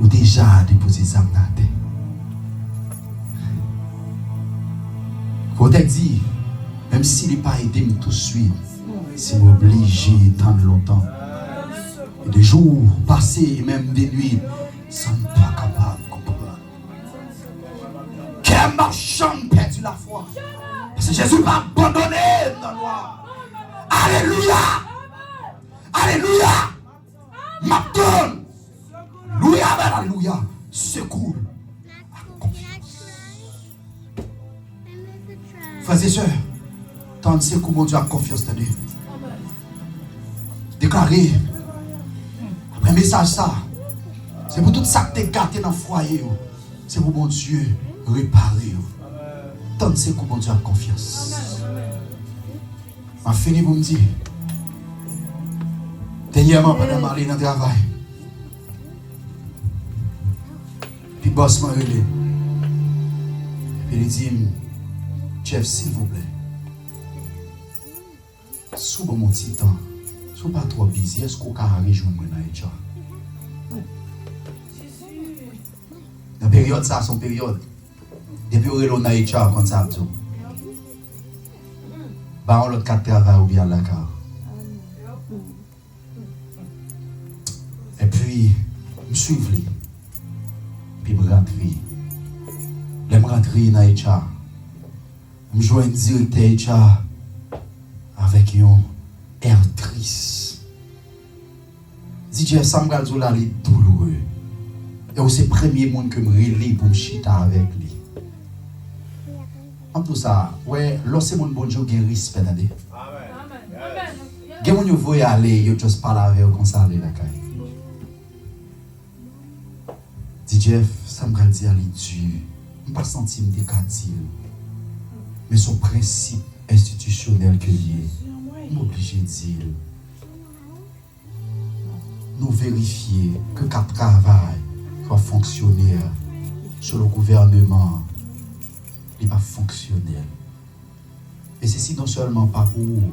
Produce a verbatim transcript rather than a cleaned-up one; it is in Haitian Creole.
Ou deja depoze zam nan atè. Pwotèk di, menm si li pa ede m touswit, si m oblije tann lontan. E de jou pase, e menm de nuit, san m pa kapab konprann. Kè m p ap janm pèdi lafwa. Paske Jezi pa abandone m nan nwa. Alelouya! Alelouya! M ap tann. Louya, amen, alelouya. Sekou ak konfyans. Frè e sè, tann sekou Bondye ak konfyans, tande. Deklare, apre mesaj sa, se pou tout sa k te gate nan fwaye yo, se pou Bondye repare yo. Tann sekou Bondye ak konfyans. M ap fini pou m di, dènyèman, pandan m ale nan travay, epi bòs mwen rele m. Epi li di m, Jeff, silvouplè, si w ban m yon ti tan, si w pa twò bizi, èske w ka rejwenn mwen nan H R? Nan peryòd sa, se yon peryòd, depi yo rele w nan H R, konn sa ap di w. Ba yon lòt kat travay oubyen al lakay ou. Epi, m swiv li. Epi m rantre. Lè m rantre nan H R, m jwenn direktè H R avèk yon air tris. Di Jeff, sa m pral di w la, li douloure. E w se premye moun ke m rele pou m chita avèk li. M ap di w sa, wè, lè w se moun Bondye, w gen respè, tande. Gen moun yo voye ale, yo just pale avè w konsa, ale lakay. Di Jeff, sa m pral di a, li di. M pa santi m te ka di l. Men se yon prensip enstitisyonèl ke l ye. M oblije di l. Nou verifye ke k ap travay, k ap fonksyone a, selon gouvèneman an, li p ap fonksyonèl. E sesi non sèlman pa pou ou,